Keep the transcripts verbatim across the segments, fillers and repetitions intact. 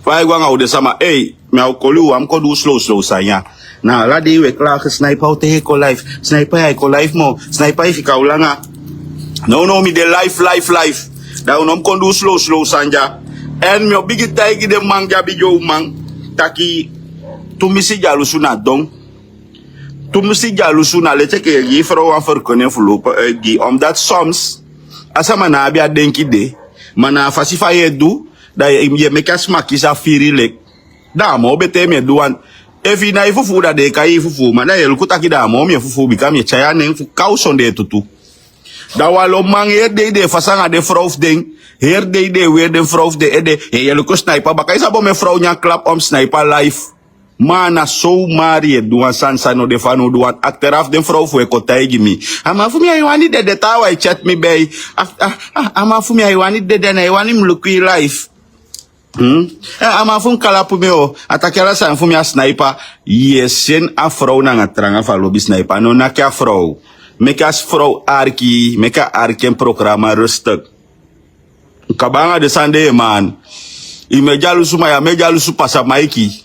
Fa e go anga u de sama, ei, mi a o koli u, a mi kon du u slow slow sani ya. Na ala dei we klage, Sniper o teke kon life, Sniper ya e kon life mo, Sniper e fika u langa. Now now mi de life, life, life. Da u no mu kon du u slow slow sani ya. En mi o bigin taigi den man di abi gi u man taki, tumisi dyalusu na don. Tumisi dyalusu na leti enke gi frow wan ferkenen fu lopen uit gi, omdat soms a sama na abi a denki de, ma na a fasi fa yu e du, da yu e meke a sma kisi a firi leki. Da a moo betee mi e du wan. Efu yu na e fufuu, da den e kai yu fufuu, ma da yu e luku taki da a moo mi e fufuu, bika mi e tyai a nen fu kaw sondee tutu. Da wan lo man heri dei den e fasi anga den frow fu den. Heri dei den e weri den frow fu den ede. Yu e luku Sniper baka, yu sabi omen frow nyan klap om Sniper life. Ma na so mari e du wan sani san no de fanowdu, want achteraf den frow fu e kon taigi mi. A man fu mi a e wani dede, taawan e chat mi bei. A man fu mi a e wani dede, na e wani mi luku yu life. A man fu mi kalapu mi o, a taki ala sani fu mi a Sniper. Yu e seni a frow nanga tranga fu a lobi Sniper, no naki a frow. Meke a frow arki, meke a arki en programa rustig. Kaba anga den sani de, man. Yu mu e dyalusu, ma yu á mu e dyalusu pasa maiki.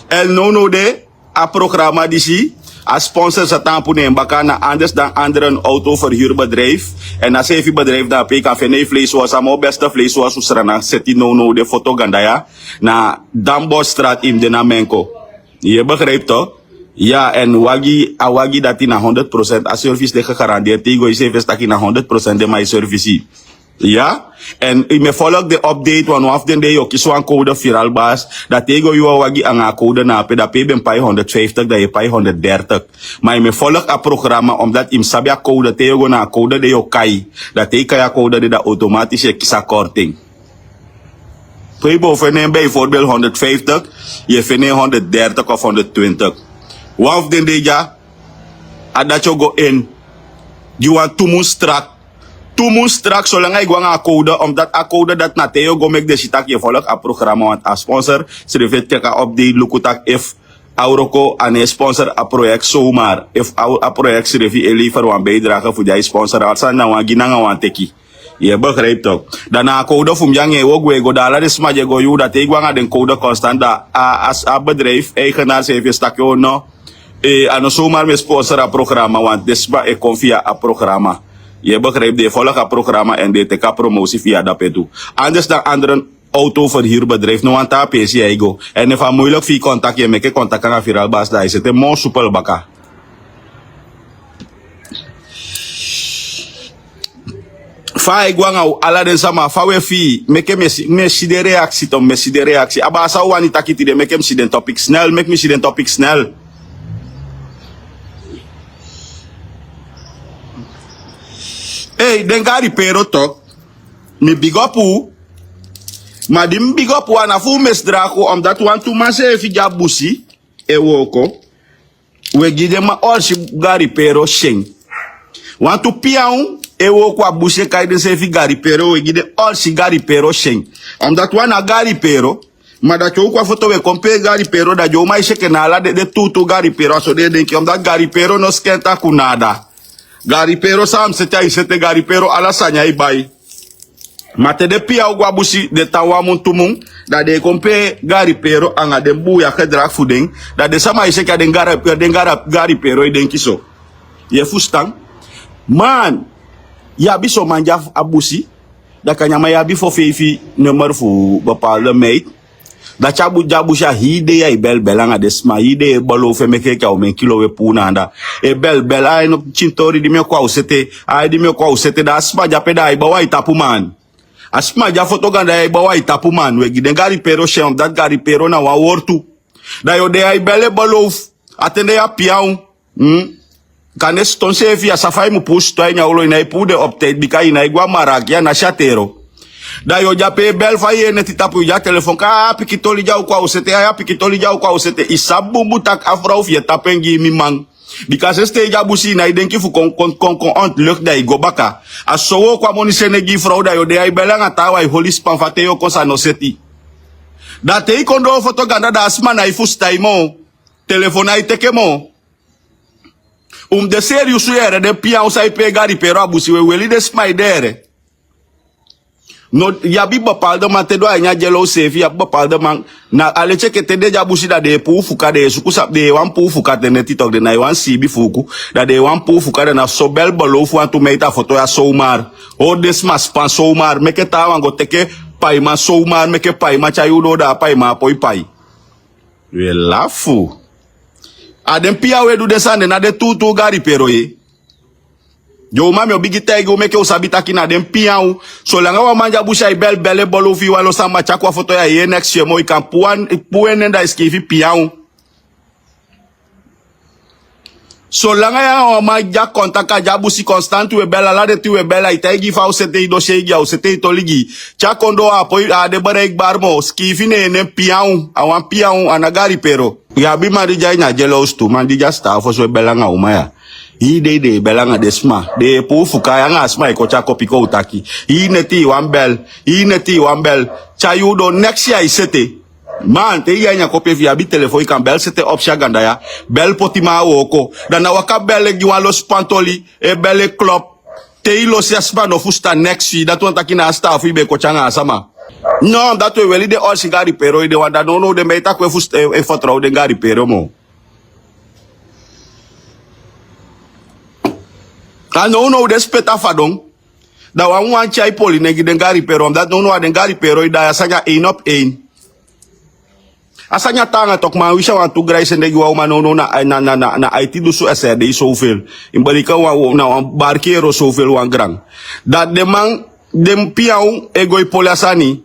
En nownow de, a programa disi, a sponsor sa taampu na en baka na Anders dan Anderen autoverhuurbedrijf. En a seefi bedrijf dape yu kan feni yu vleiswors, a moo beste vleiswors fu Sranan seti nownow de, Foto Gandaya, na Dambosstraat, yu mu de na Menko. Yu e begrijp toch? Ya, en wagi, a wagi dati na honderd procent, a service de gegarandeerd. Te yu go yu seefi e si taki na honderd procent de, ma yu service. Ya, en yu mu e volg den update, want wan fu den dei yu o kisi wan code viral basi. Da te yu go yu a wagi anga a code na ape, da pe yu ben pai honderdvijftig, da yu e pai honderddertig. Ma yu mu e volg a programa, omdat yu mu sabi a code, te yu o go na a code de yu o kai. Da te yu kai a code de, da automatisch yu e kisi a korting. Pe yu bo feni en bijvoorbeeld honderdvijftig, yu e feni en honderddertig of honderdtwintig. Wan fu den dei dya, a dati o go in. Gi wan tu mun strak. Tu mun strak, solanga yu go anga a code, omdat a code dati na te yu o go meki den si taki yu e volg a programa, want a sponsor srefi e teki a update luku taki efu a wroko a no e sponsor a project zomaar. Efu a, a project srefi e lever wan bijdrage fu di a e sponsor, a sani na wan gi nanga wan teki. Yu e begrijp toch? Dan na a code fu mi anga en yu o gwe go, da ala den sma di e go yuu, da te yu go anga den code constant, da a, a, a bedrijf eigenaar seefi e si taki o no, eh, a no zomaar mi e sponsor a programa, want den sma e kon via a programa. Yu e begrijp, den e volg a programa en den e teki a promotie via dape tu. Anders dan Anderen autoverhuurbedrijf, no wan taa peesi yu e go. En efu a moeilijk fu yu contact, yu e meke contact anga viral basi, da yu seti en moo soepel baka. Fa a e go anga u ala den sama, fa u e fii, meke mi e si, mi e si den reaksi, to, mi e si den reaksi. A baa san u wani taki tide, meke mi si den topic snel, meke mi si den topic snel. Ei, den Gari Pero toch, mi big up u. Ma di mi big up u, a na fu u misdraag u, omdat wantu man seefi di a busi e wooko. We gi den man olsi Gari Pero syen. Wantu piyan e wooko a busi e kai denseefi Gari Pero, we gi den olsi Gari Pero syen. Omdat wan na Gari Pero, ma dati o kon a foto, we kon pee Gari Pero, da den o man e si enke na ala den, den tuutuu Gari Pero, a so den e denki, omdat Gari Pero no sken taku nada. Gari Pero san a mu seti, a e seti, Gari Pero ala sani a e bai. Ma te den piya o go a busi, den tan wan mun tu mun, da den e kon pee Gari Pero anga den buuya gedrag fu den, da den sama e si enke a den Gari, den Gari, Gari Pero e denki so. Yu e fusutan? Man, yu abi son man di a busi, da kande a man ya abi fo feifi nummer fu bepaalde meid. Da te a bu, di a busi, a hii dei a e bel bel anga den sma, hii dei e bel, o fu e meke enke a omen kilo we puu na anda. E bel bel, ai, no, pikin tori, di mi e kon a u sete, ai, di mi e kon a u sete, da a sma di a pe, da a e bow a i tapu, man. A sma di a foto ganda, a e bow a i tapu, man. We gi den Gari Pero syen, omdat Gari Pero na wan wortu. Da yu o de a e bel e bel, o fu a ten de yu a piya u. Hmm? Kande siton seefi, ya sabi fa yu mu puu siton a ini a olo, yu nái puu den op tijd, bika yu nái go a maraki, ya na syatero. Da yu o de ape e bel fa yu e neti tapu, yu de a telefon, ka, a pikin toli di a o kon a u sete, a pikin toli di a o kon a u sete. Yu sabi bunbun taki a frow fu yu e tapu en gi yu, mi man. Bika sensi te yu de a busi, yu nái denki fu kon, kon, kon, kon ontlucht, da yu go baka. A so wi o kon a moni seni gi yu frow, da yu o de a e bel anga taawan, e holi span fa te yu o kon, san no seti. Da te yu kon doo foto ganda, da a sma nái fusutan yu moo. Telefon nái teke moo. Un mu de seriusu yere, den piya un san e pee Gari Pero a busi, we weli den sma ede yere. No, yu abi bepaalde man te du a ini a dyelo seefi, yu abi bepaalde man. Na a leti enke te den de a busi, da den e puu fuka, den e suku sabi, den e wani puu fuka te neti toki, den nái wani siibi fuuku. Da den e wani puu fuka, da na so Bel below fu wantu meiti a foto ya sowmar. Hori den sma span sowmar, meke taawan go teke paiman sowmar, meke paiman tyai u doo, da a paiman á poi pai. We lafu. A den piyan u e du den sani de, na den tuutuu Gari Pero ye. Dyowman, mi o bigin taigi u meke u sabi taki na den piyan u. Solanga wan man de a busi, ai bel, bel e bolu fi i wan lo sani, ma tyai kon a foto ya, i e neks yu e moo, i kan puu en, puu en nen, da i sikiifi piyan u. Solanga yu anga wan man de a kontak, a de a busi, konstant u e bel, ala den ten u e bel, ai taigi i fa a o sete i dossier gi, a o sete i toli gi. Te a kon doo, a á poi, a á de bereikbaar moo, sikiifi ne en nen, piyan u, a wan piyan u, a ná Gari Pero. Yu abi man di de a ini a dyelowsu tu, man di de a sitaafu fosi e bel anga a uman ya. Hii dei den e bel anga den sma. Den e puu fuka, yu anga a sma e koti a kopi kon u taki. Hii neti i wani bel, hii neti i wani bel. Tyai u doo, neks ya i sete. Man, te i de a ini a kopi, efu i abi telefon i kan bel sete opsi a ganda ya. Bel poti man a wooko. Da na waka bel e gi wan lo span toli, e bel e klop. Te i losi a sma no fusutan neks fi i, dati wani taki na a sitaafu i be e koti anga a sama. No, dati u e weli den orsi Gari Pero ede wan, da nownow den meita kon e fusutan, e, e fertrow den Gari Pero moo. A nownow den sipeta fadon. Da wan wani tyai poli nen gi den Gari Pero, omdat nownow a den Gari Pero ede, a sani ya één op één. A sani ya taanga toki, man, wisi a wantu grai sende gi wan uman nownow na, na, na, na, na aiti dunsu S R D sowveel. I mus bereken wan, na wan barki euro sowveel wan gram. Da den man, den piyan u e go e poli a sani.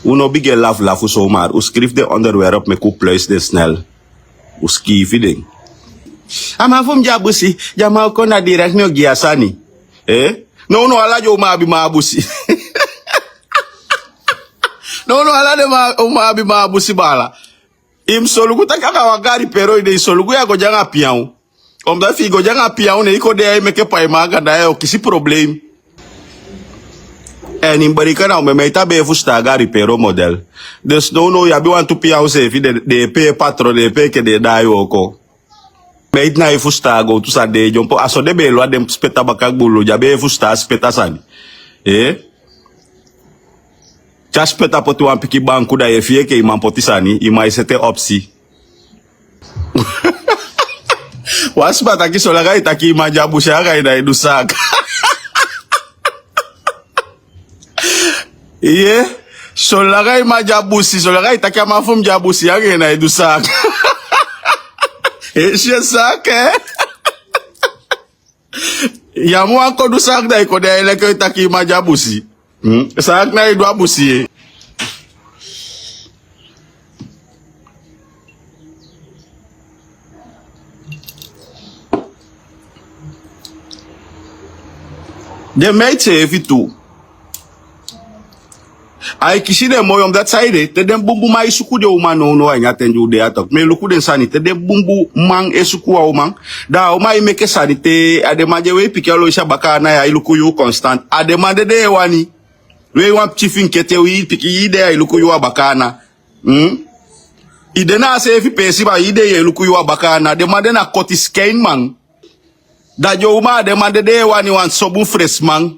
U no bigin e lafu lafu zomaar. U skrifi den onderwerp, meki u pluis den snel. U skrifi den. A man fu mi de a busi, di a man o kon, na direct mi o gi a sani. Eh? Nownow ala den uman abi man a busi. Nownow ala den man, uman abi man a busi, baala. I mus solugu taki anga wan Gari Pero ede, i solugu yu á go de anga piyan u. Omdat efu i go de anga piyan u, ne i kon de ya e meke paiman anga, da yu o kisi problem. En i mus bereken na omen meita be e fusutan a Gari Pero model. Dus nownow yu abi wantu piyan u seefi, den, den e pee patron, den e pee enke den e daai wooko. Meiti nái fusutan a gowtu sani, den e dyompo. A so den be e lon a den sipeta baka gbulu, den á be e fusutan a sipeta sani. Eh? Te a sipeta poti wan pikin banku, da yu e fii enke i man poti sani, i man e sete opsi. Wan sma taki solanga i taki i man de a busi, anga en na e du saak. Ye, solanga i man de a busi, solanga i taki a man fu mi de a busi, anga en na e du saak. E si en saak, eh? Yu á mu wani kon du saak, da i kon de a ini leki i taki i man de a busi. Hmm? Saak na e du a busi, eh. Den meiti seefi tu. Ai kisi den moi, omdat saide, te den bunbun man e suku den uman nownow a ini a ten di u de ya toki. Mi e luku den sani, te den bunbun man e suku wan uman, da a uman e meke sani te, a den man di e wei pikin aloisi a baka ana ya e luku yu constant. A den man de den e wani. Wei wan pikin finke te, wi pikin, i de ya e luku yu a baka ana. Hmm? I de na a seefi peesi, ma i de ya e luku yu a baka ana. Den man de na koti sikin man. Da den uman, a den man de den e wani wan sobun fresiman.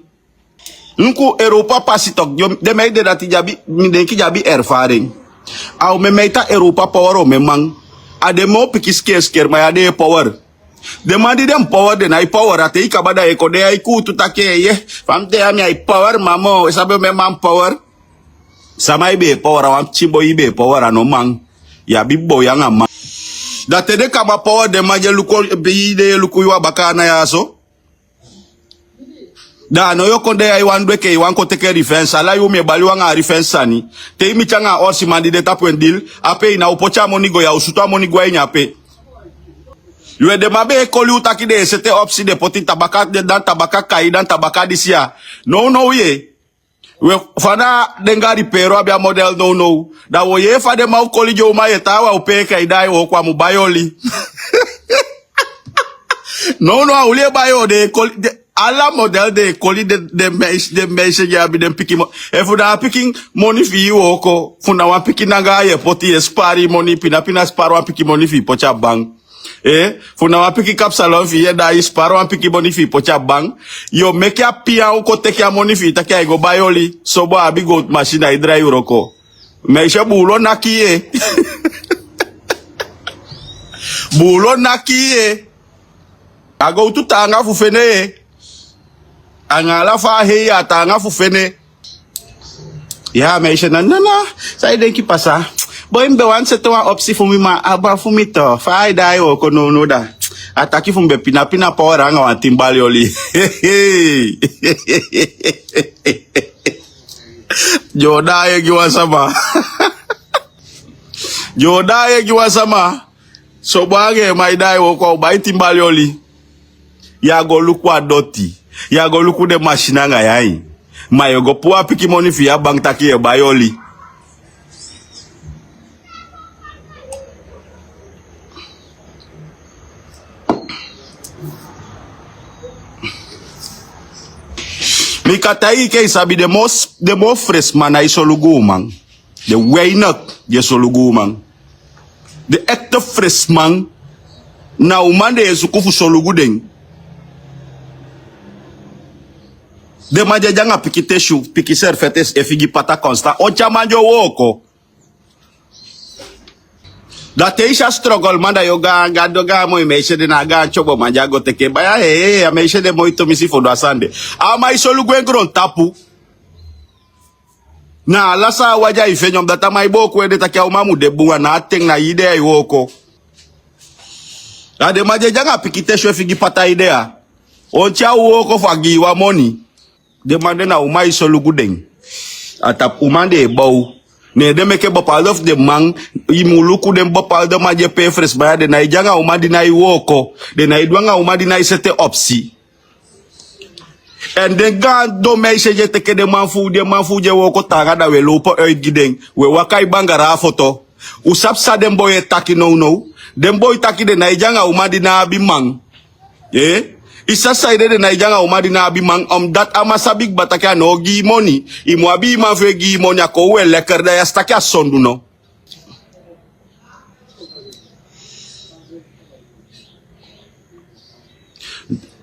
Luku, Europa pasi toki, den, den meiti de dati den abi, mi denki den abi ervaring. A omen meita Europa power omen man. A den moo pikin sikin sikin man ya den e power. Den man di den power, den nái power, a te i kaba da yu e kon de ya e kuutu taki, eh, fa mi de ya mi ai power man moo, i sabi omen man power. Sama i be e power, a wan pikin boi i be e power, a no man. Yu abi boi anga man. Da te den kaba power, den man di e luku, i de e luku yu a baka ana ya so. Da a no yu o kon de ya i wani du enke i wani kon teke revenge. Ala yuu mi e bali yu anga a revenge sani. Te i miti anga a orsiman di de tapu en dil, ape i ná o poti a moni go, yu á o sutu a moni go a ini ape. Yu e, den man be e koli u taki den e sete opsi, den poti tabaka, den dan tabaka kai, dan tabaka disi ya. Nownow ye. We, fa na den Gari Pero abi a model nownow. Da wi o yee fa den man o koli den uman, yu e tan, wan o pee kai, da yu o kon, a mu bai oli. Nownow a oli e bai o, den e koli, den, ala model den e koli den, den meisje, den meisje di abi den pikin mo-, efu na a pikin moni fi i wooko, fu na wan pikin nangaa yu e poti, yu e spaari i moni, pina pina spaari wan pikin moni fi i poti a bank. Eh, fu na wan pikin kapsalon fi yu e daai, yu spari wan pikin moni fi yu poti a bank. Yu o meke a piya, u kon teki a moni fi yu taki a e go bai oli. Sobo a abi gowtu masini, a e drai wroko. Meisje, buulu o naki yu. Buulu o naki yu. A gowtu taanga fu fende yu. Anga ala fa a hei, a taanga fu fende. Ya, meisje, na, na, na. San yu denki pasa? Boi, mi be wani sete wan opsi fu mi, ma a abi fu mi tu. Fa a e daai wooko nownow da. A taki fu mi be pina pina pawra anga wan tin bali oli. Yu o daai gi wan sama. Yu o daai gi wan sama. Sobo anga en man e daai wooko, a o bai tin bali oli. Yu á go luku a doti. Yu á go luku den masini anga yu ain. Ma yu o go puu a pikin moni fi yu a bank taki yu e bai oli. Mi kan taigi yu enke yu sabi, den moo, den moo fresi man nái solugu uman. Den weinig di e solugu uman. Den ekte fresiman, na uman den e suku fu solugu den. Den man di e de anga pikin tissue, pikin serfeti, e figi pata constant. Onti a man di o wooko. Da te i si a struggle man, da yu o gaan, gaan du gaan moi meisje de, na a gaan tyobo man di a go teke. Baya, hei, hei, a meisje de moi tumisi fu du a sani de. A man e solugu en grontapu. Na ala san a wani a e feni, omdat a man e booko ede taki a uman mu de bun, a na a ten na yu de a e wooko. A den man di e de anga pikin tissue e figi pata ede ya. Onti a wooko fu a gi yu wan moni. Den man de na uman e solugu den. A tapu uman den e bow. Ne den meke bepaalde fu den man, i mu luku den bepaalde man di e pee fresiman ya, den nái de anga uman di nái wooko. Den nái du anga uman di nái sete opsi. Èn den gaan don meisje di e teke den man fu u, den man fu u di e wooko taanga, da u e lowpu uit gi den. U e waka e bangara a foto. U sabi san den boi e taki nownow? Den boi taki den nái de anga uman di ná abi man. Eh? I sabi saide den nái de anga uman di ná abi man? Omdat a man sabi kba taki a no o gi yu moni. I mu abi i man fu e gi yu moni, a kon u e lekker, da yu a si taki a sondu no.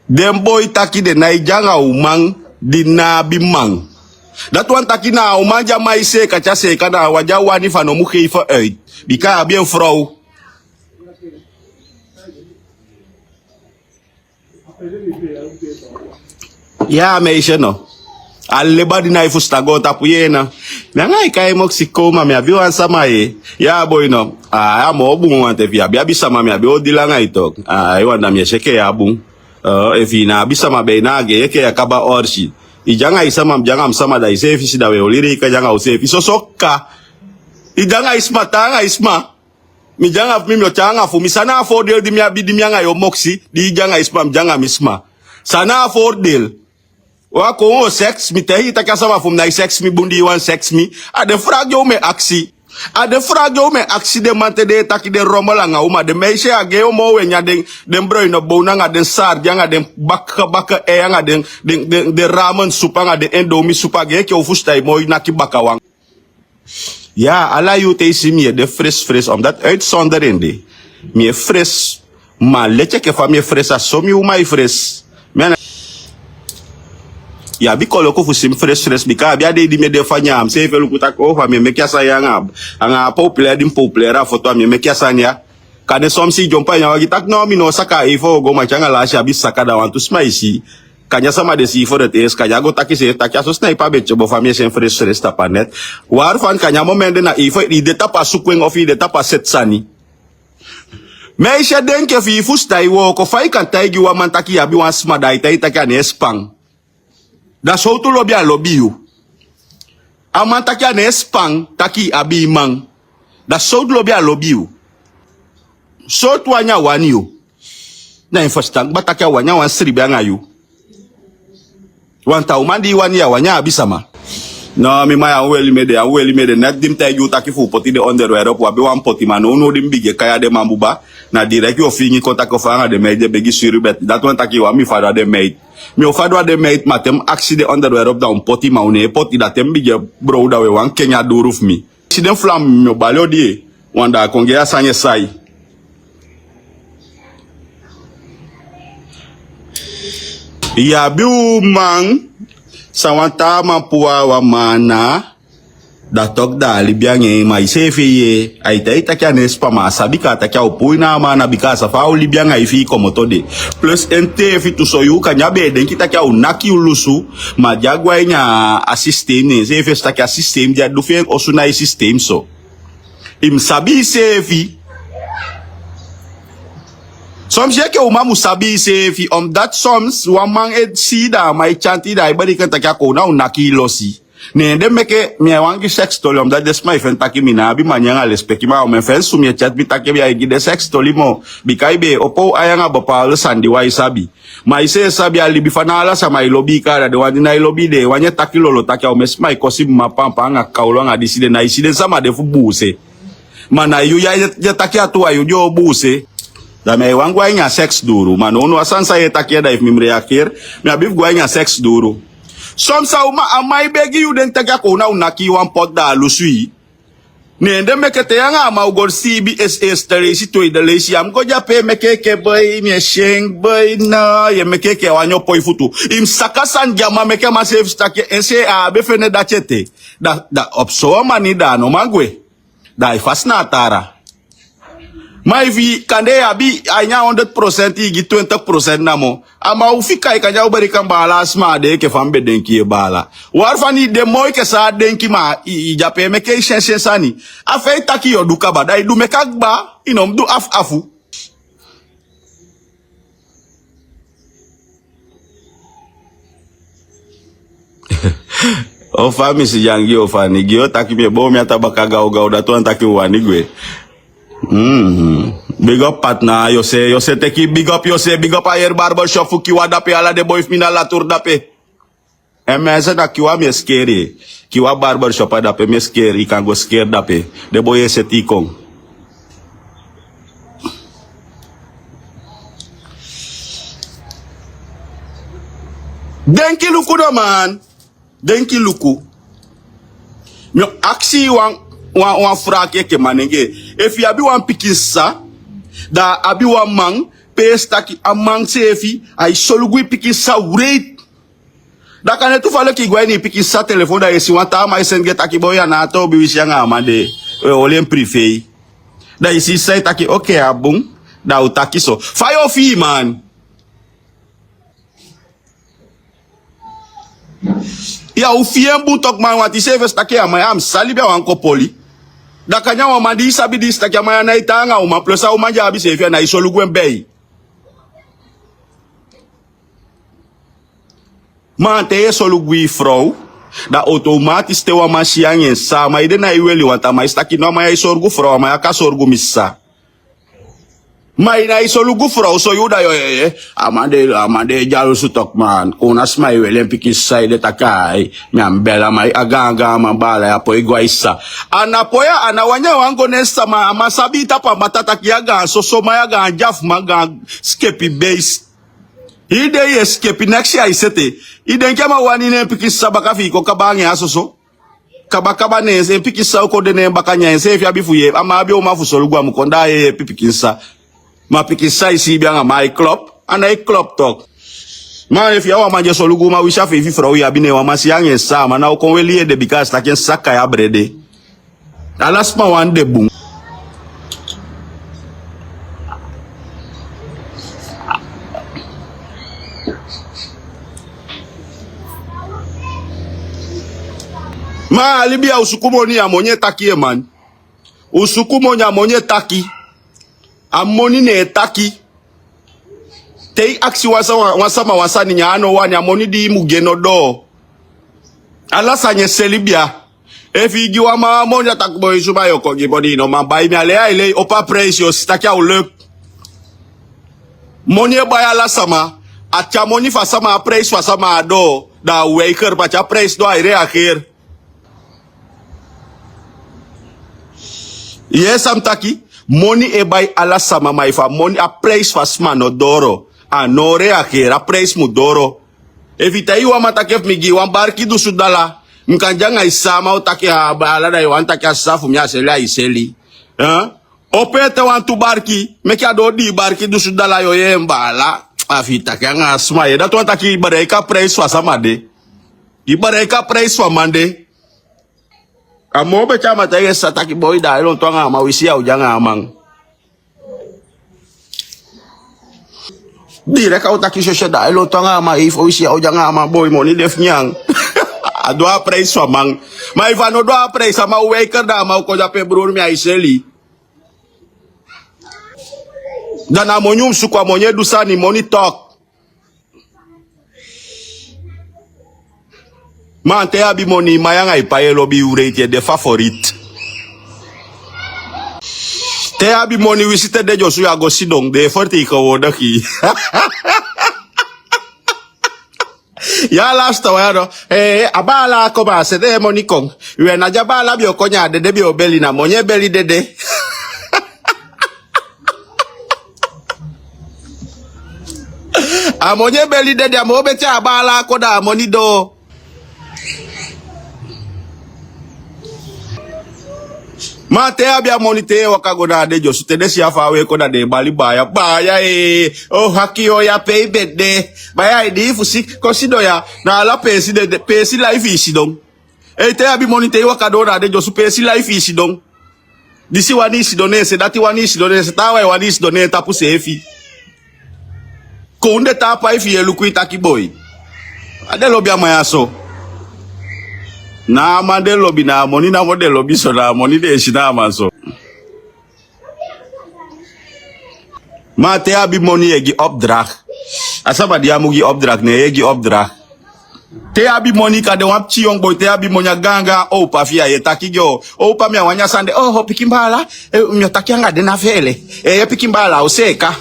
Den boi taki den nái de anga uman di ná abi man. Dati wani taki na a uman di a man e seeka te a seeka, na a wan di a wani fu a no mu geven uit. Bika a abi en frow. Ya, meisje no. A leba di nái fusutan go tapu yu na. Mi anga i kai moksi kon, ma mi abi wan sama ye. Ya, boi no. A, a moo bun, want efu i abi abi sama, mi abi o dili anga i tok. A, i wani da mi e si enke ya bun. Eh, efu i ná abi sama, be i na a gei enke ya kaba orsi. I de anga i sama, mi de anga mi sama, da i seefi si, da u e oli reika de anga u seefi. Soso ka. I de anga i sma, tan anga i sma. Mi de anga fu mi, mi o tan anga fu mi. San na a voordeel di mi abi, di mi anga yu o moksi, di i de anga i sma, mi de anga mi sma? San na a voordeel? Wan kon u o seks, mi taigi i taki a sama fu mi nái seks mi bun, di i wani seks mi. A den vraag di u mu e aksi. A den vraag di u mu e aksi den man te den e taki den rommel anga u, ma den meisje a gei o moo u e nyan den, den broino boon anga den sardi anga den baka baka ei anga den, den, den, den ramen supu anga den endomi supu, a gei enke u fusutan i moo i naki bakawan. Ya, ala yuu te i si mi e de fres fres, omdat uitzondering de. Mi e fres, ma leti enke fa mi e fres, a so mi uman e fres. Mi ana. I abi koloku fu si mi fres fres, bika a abi a dei di mi e de fa nyan, a mi seefi e luku taki, o, fa mi e meke a sani ya anga, anga a populair di mi populair a foto, a mi e meke a sani ya. Kande son mi si i dyompo a ini a wagi taki, no, mi no o saka a eifo o go, ma te anga lasi abi saka, da wantu sma e si. Kande a sama de si i fu dati eerst, kande a go taki seefi taki a so sniper be tyobo fa mi e si en fres fres tapu a net. Waarvan kande a moment de na eifo i de tapu a suku en of i de tapu a seti sani. Meisje, denki efu i fusutan i wooko, fa i kan taigi wan man taki i abi wan sma, da ai taigi taki a no e span. Da sowtu lobi a lobi yu? A man taki a no e span taki i abi i man. Da sowtu lobi a lobi yu? Sowtu wani a wani yu? Na en fusutan kba taki a wani a wani sribi anga yu. Want a uman di i wani ya, a wani a abi sama. No, mi man, ya weli mi ede, ya weli mi ede. Net di mi taigi u taki fu u poti den onderwerp, u abi wan poti, ma nownow di mi bigin e kai a den man buba, na direct yu o fiingi kon taki o fa anga den meid e begi suru beti. Dati wani taki i wani mi fadon a den meid. Mi o fadon a den meid, ma te mi aksi den onderwerp, da u mu poti, ma u no e poti, da te mi bigin e brow, da u e wani kengi a duru fu mi. Si den flam, mi o bali odi, want da a kon gi a sani e sai. Yu abi uman san wan taa man puu a wan man ana, da toki da a libi anga en. Ma iseefi e yee, ai taigi taki a no e span, ma a sabi kaa taki a o puu ini a man ana, bika a sa fa a o libi anga yu fi i komoto de. Plus en teefi tu, so yu kande a be e denki taki a o naki yu lusu. Ma di a go a ini a sistem, ne enseefi e si taki a sistem di a du fi en osu na i sistem so. I mu sabi iseefi. Soms yu enke uman mu sabi iseefi, omdat soms wan man e si i, da a man e tyanti i, da ai bari kan taki a kowna o naki i losi. Ne en de meke mi e wani gi seks toli, omdat den sma e feni taki mi ná abi mani anga lespeki, ma omen fu en sumi e tyati mi taki mi á e gi den seks toli moo, bika i be e opo ai anga bepaalde sani di wan e sabi. Ma i seefi sabi a libi fa na ala sama e lobi i, kaa da den wan di nái lobi i den e wani e taki lolo taki a omen sma e kosi mma pampa anga kawlu anga disi, den nái si den sama de fu buuse. Ma na yu ya e taki a tu, a yu di o buuse. Da mi e wani go a ini a seks duru, ma nownow a sani san yu e taki ya, da efu mi mu reageri, mi abi fu go a ini a seks duru. Soms a uman, a man e begi yu, den taki a kowna o naki i wan poti da a lusu i. Ne en de meke te yu anga a man o go siibi, esi, esi, te leisi, tweede leisi, yu á mu go de ape e meke enke boi, mi e si en boi, no, yu e meke enke wan nyan poi futu. I mu saka sani gi a man, meke a man seefi si taki en se a á be fende dati ete. Da, da op so wan mani da a no man gwe. Da ai fasi na a tara. Ma efu i kande yu abi a ini a honderd procent, i gi twintig procent namo. A man o fika, i kande a o bari kan baala a sma a de enke fa mi be denki yu e baala. Wari fa i de moo enke san a denki, ma i, i de ape e meke i sensi en sani. A fa i taki yu o du kaba, da i du meke a kba, i no mu du afu afu. O fa mi si yu anga yu o fani, gi yu o taki mi e bow mi ata baka gawgaw, dati wani taki u wani gwe. Mhm. Big up partner, Jose, Jose teki, big up Jose, big up a heri barbershop fu Kiwa dape, ala den boi fu mi na Latour dape. En mensen, na Kiwa mi e skeri. Kiwa barbershop a dape mi e skeri, i kan go skeri dape. Den boi e seti i kon. Denki luku no man. Denki luku. Mi o aksi wan, wan, wan fraki enke manenge. Efu i abi wan pikin sisa, da a abi wan man, pe yu e si taki a man seefi ai solugu i pikin sisa wreed. Da kande tu fa leki i go a ini i pikin sisa telefon, da yu e si wan taa man e seni gi en taki boi, a ná a toobi wisi anga a man de, u e oli en privé. Da i si san e taki, oke, a bun, da u taki so. Fa yu o fii man? Ya, u fii en bun toku man, want i seefi e si taki a man ya a mu sa libi a wan kon poli. Da kande a wan man di i sabi disi taki a man ya nái tan anga uman, plus a uman di a abi seefi ya nái solugu en bei. Ma te yu e solugu i frow, da automatis te wan man si yu anga en sisa, a man ede nái weli, want a man e si taki no, a man ya e solugu frow, a man ya kan solugu mi sisa. Ma i nái solugu frow so, yu da yu o yeye. A man de, a man de dyalusu toku man. Kon na sma e weli en pikin sisa, ede taki ai, mi á mu beli a man, a gaangaan man baala ya poi go a i sisa. A ná poi ya, a ná wani a wan go ne en sisa, ma a man sabi i tapu a mataa taki yu a gaan soso man, yu a gaan dyafuman, gaan skepi beisi. Hii dei yu e skepi, next ya i sete. I denki a man wani ne en pikin sisa baka fi i kon kaba anga en a soso? Kabakaba ne en pikin sisa o kon de ne en baka, nyan enseefi abi fu yee. A man abi uman fu solugu, a mu kon da a yee yeepi pikin sisa. Ma pikin sisa e siibi anga man, ai klop? A nái klop toku. Ma efu yu a wan man di e solugu uman, winsi a feifi frow yu abi, ne wan man si yu anga en sisa, a man ná o kon weli yu ede, bika a si taki en sisa kai a brede. Ala sma wani de bun. Ma a libi ya, u suku moni, a moni e taki, e man. U suku moni, a moni e taki. A moni ne e taki. Te i aksi wan sama, wan sama wan sani, nyan a no wani, a moni di i mu gi en no doo. Ala sani e seli bia. Efu i gi wan man wan moni, a taki boi, suma yu o kon gi moni, i no man bai mi. A lei ai lei, opo a prijs, yu o si taki a o leuk. Moni e bai ala sama. A tyari moni fu a sama, a prijs fu a sama á doo. Da a weiger, ma te a prijs doo ai reageer. Yu yee san mi taki? Moni e bai ala sama, ma efu a moni, a prijs fu a sma no doro, a no reageer, a prijs mu doro. Efu i taigi wan man taki efu mi gi i wan barki dusun dala, mi kan de anga i sama o taki, a baala, da i wani taki a sisa fu mi a seli, ai seli. Eh? Opo ete wantu barki, meke a doo dii barki dusun dala, yu o yee en, baala. A fu yu taki anga a sma, ye dati wani taki yu bereiki a prijs fu a sama de. Yu bereiki a prijs fu a man de. A moo beti a man taigi en sisa taki boi, daai lontu anga a man, wi si ya o de anga a man. Direk a o taki soso, daai lontu anga a man, efu wi si ya o de anga a man boi, moni de fu nyan. A du a prijs fu a man. Ma efu a no du a prijs, a man o weiker, da a man o kon de ape, broer, mi ai seli. Da na moni un mus suku, a moni e du sani, moni tok. Ma te yu abi moni, man anga yu pai e lobi yu, reiti e de favorit. Te yu abi moni, wi si te den dyosu ya go sidon, den e fertegenwoordigi yu. Ya lasta wan ya no. Eh, a baala kon, ma a sende en moni kon. We, na di a baala be o kon, nyan dede be o beli, na moni e beli dede. A moni e beli dede, a moo beti a baala kon, da a moni doo. Ma te yu abi a moni, te yu e waka go na a den dyosu, te den si a fa a wei kon, da den e bali: Baaya, baaya, eh, o haki yu ya, pe i be de? Baaya, i di fu si, kon sidon ya. Na ala peesi den de, peesi lai fi i sidon. Ei, te yu abi moni, te i waka doo na a den dyosu, peesi lai fi i sidon. Disi wani i sidon na en se, dati wani i sidon na en se, taawan e wani i sidon na en tapu seefi. Kon den taa pai fi yu e luku yu taki boi. A den lobi a man ya so. Na a man den lobi, na a moni namo den lobi so, na a moni den e si na a man so. Ma te yu abi moni, yu e gi opdracht. A sama di yu á mu gi opdracht, ne yu e gi opdracht. Te yu abi moni, kande wan pikin yongu boi, te yu abi moni, a gaangaan owpa fi yu, yu e taki gi en: Owpa, mi á wani a sani de. Oh, pikin baala, eh, mi o taki anga den na feele. Eh, pikin baala, a o seeka.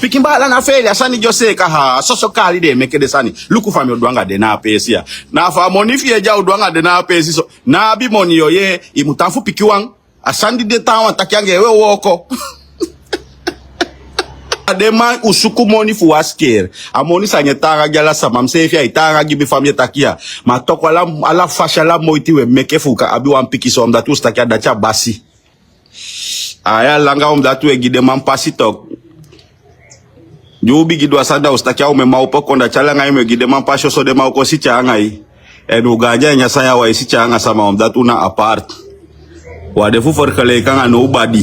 Pikin baala, na feele, a sani di o seeka, ha, soso kaali den e meke den sani. Luku fa mi o du anga den na a peesi ya. Na fu a moni fi yu ede a o du anga den na a peesi so. Na abi moni yu o yee, i mu tan fu pikin wan. A sani di den taawan taki anga en, we wooko. A den man, un suku moni fu wan skeer. A moni san e taanga gi ala sama, mi seefi ai taanga gi mi, fa mi e taki ya. Ma toku ala, ala fasi, ala moiti we meke fu kan abi wan pikin so, omdat un si taki a dati a basi. A ya langa, omdat we gi den man pasi toku. Di u bigin du a sani, da u si taki a uman e man opo kon, da te a langa yu mu e gi den man pasi, oso den man o kon si tyai anga yu. Èn u gaandi a ini a sani ya, u á e si tyai anga sama, omdat u na apart. U á de fu fergelijken anga nobody.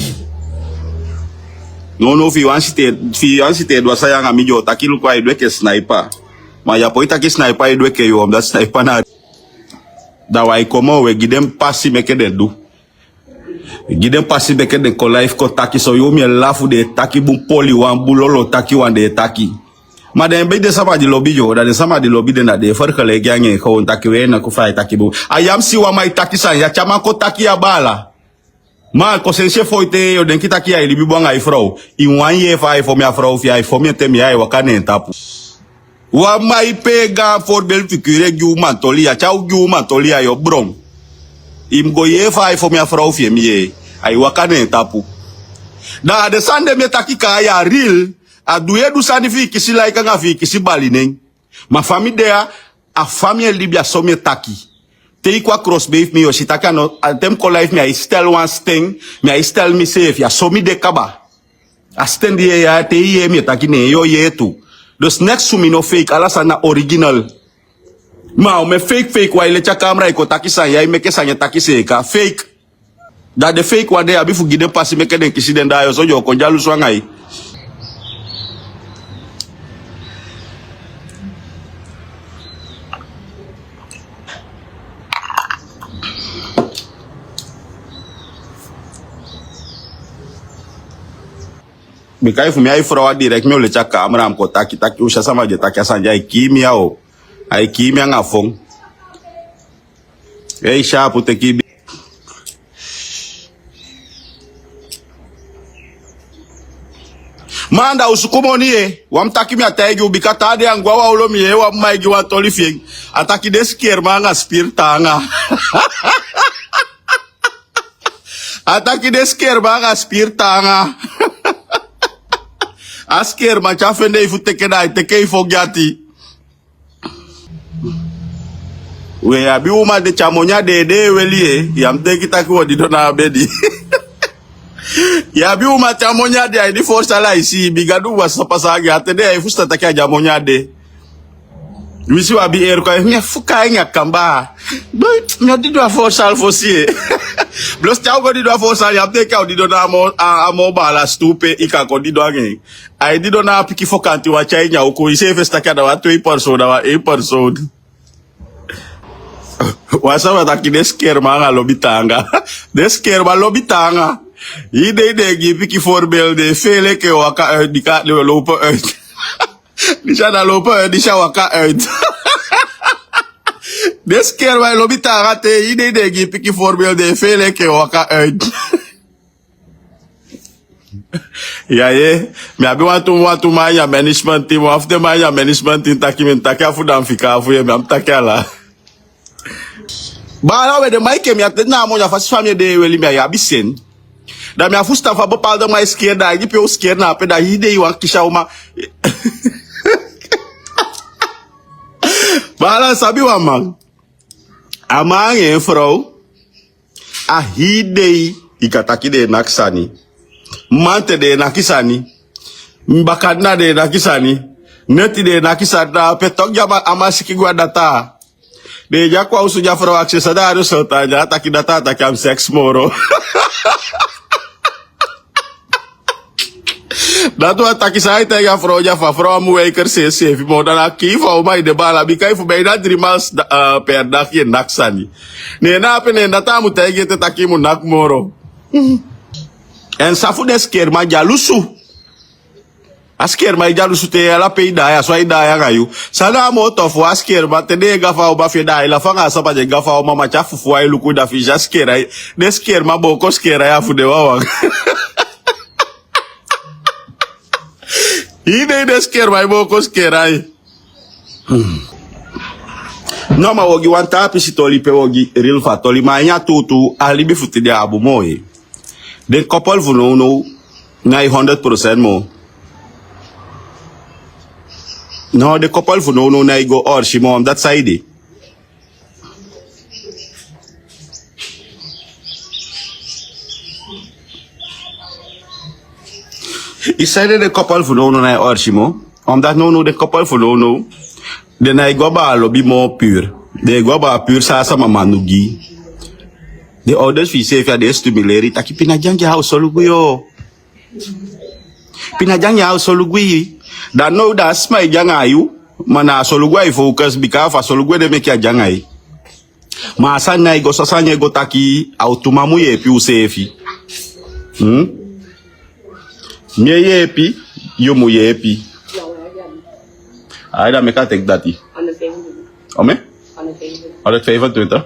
Nownow fi yu wani sitee, fi yu wani sitee du a sani ya anga mi, den o taki luku, ai du enke sniper. Ma yu á poi taki sniper e du enke yu, omdat sniper na. Da u á e kon moo, we gi den pasi meke den du. Gi den pasi meke den kon live kon taki. So yu, mi e lafu, den e taki bun poli wan, bun lolo taki wan den e taki. Ma den be de sama di lobi yu, da den sama di lobi den, da den e fergelijken anga en, kon taki we na kon fa ai taki bun. A ya mi si wan man e taki sani ya, te a man kon taki a baala. Ma konsensi e fon ete, yu o denki taki yu e libi bun anga yu frow. Yu wani yee fa ai fon mi a frow fi en, ai fon mi ete, mi ya e waka na en tapu. Wan man e pee gaan voorbeeld figuur e gi uman toli ya, te a o gi uman toli ya, yu o bron. Yu mu go yee fa ai fon mi a frow fi en, mi yee. Ai waka na en tapu. Da a den sani de mi e taki, kai a real. A du yu e du sani fi yu kisi like anga fi yu kisi bali nen. Ma fa mi de ya, a fa mi e libi, a so mi e taki. Te yu kon a krosbei fu mi, yu o si taki a no, a te mi kon live, mi á e stel wan sten, mi á e stel miseefi, a so mi de kaba. A sten di yu e yee, te yu yee mi e taki, ne yu o yee tu. Dus neks fu mi no fake, ala sani na original. Ma omen fake fake wan e leti a kamra e kon taki sani ya, e meke sani e taki seeka, fake. Da den fake wan de, yu abi fu gi den pasi meke den kisi den, da yu o so den o kon dyalusu anga yu. Bika efu mi a yu frow a direct, mi o leti a kamra, mi kon taki taki, u si a sama di e taki a sani di ai kii mi ya o. Ai kii mi anga fon. Ei, sharp, teki bi. Man, da u suku moni, eh. Wan mu taki mi á taigi u, bika taa dei a ngwa wan olo mi yee wan man e gi wan toli fi en. A taki den skerman anga spiri taanga. A taki den skerman anga spiri taanga. A skerman te a fende yu fu teke, da ai teke yu fon gi ati. We, yu abi uman de, te a moni á de, den e weli, eh. Yu á mu denki taki wi o didon na a bedi. Yu abi uman te a moni a de, a ini forsa lai si, bigadu wasa pasa agi a te de, a e fusutan taki a de a moni a de. Wisi wi abi eri kon, mi e fuka en a kamba. Mi o didon a forsa fosi e. Blos te a o go didon a forsa, yu abi denki a o didon na a moo, a, a moo baala stupe, i kan kon didon anga en. A e didon na a pikin fokanti wan tyai ini a uku, i seefi e si taki a na wan twee persoon, na wan één persoon. Wan sama taki den skerman anga lobi taanga. Den skerman lobi taanga. Hii dei den e gi pikin voorbeeld, den e feel enke waka uit, bika den e lopen uit. Disi a na lopen uit, disi a waka uit. Den skerman e lobi taanga te, hii dei den e gi pikin voorbeeld, den e feel enke waka uit. Ya, ye. Mi abi wantu, wantu man ya management team, wan fu den man ya management team taki mi taki a fu dan fika fu ye, mi abi taki ala. Baala we, den man enke mi a te na a moni a fasi fa mi e de e weli, mi a abi sen. Da mi a fusutan fa bepaalde man e skeer, da a ini pe u skeer na ape, da hii dei wan kisi a uman. Baala, sabi wan man. A man anga en frow. A hii dei i kan taki den e naki sani. Mante den e naki sani. Bakadina den e naki sani. Neti den e naki sani. Na ape toku di a man, a man siki gwe a data. Den e dyaku a osu di a frow akisi en san na a resultaat, di a taki data a taki a mus seks moro. Dati wani taki san a e taigi a frow dya, fu a frow á mu weiker seefi seefi moo, da na kii fu a uman e de baala, bika efu bijna drie maal per dag yu e naki sani. Ne na ape ne dati a mu taigi en te taki yu mu naki moro. Èn san fu den skerman dyalusu. A skerman e dyalusu te ala pe i daai, a so ai daai anga yu. San na a moo tofu, a skerman te den e gafa a uman fi en, da ai lafu anga a sama di e gafa a uman, ma te a fufu ai luku, da finsi a skerman, den skerman booko skerman ya fu den wawan. Hii dei den skerman e booko skerman. No, ma wi o gi wan taa pisi toli pe wi o gi real fa toli, ma a ini a tuutuu, a libi fu tide a bun moo. Den koppel fu nownow nái honderd procent moo. No, den koppel fu nownow nái go orsi moo, dati saide. I saide den koppel fu nownow nái orsi moo? Omdat nownow den koppel fu nownow, den nái go abaa lobi moo puur. Den e go abaa puur san a sama man du gi. Den ouders fi i seefi a den e stimuleri taki pina dyangi a o solugu yu. Pina dyangi a o solugu yu. Da now da a sma e dyangi a yu, ma na a solugu ai focus, bika fu a solugu ede meke a dyangi a yu. Ma a sani nái go so, a sani e go taki a o tu man mu yeepi useefi. Hmm? Mi e yeepi, yu mu yeepi. Ai, da meke a teki dati. Omen? Honderdvijfentwintig.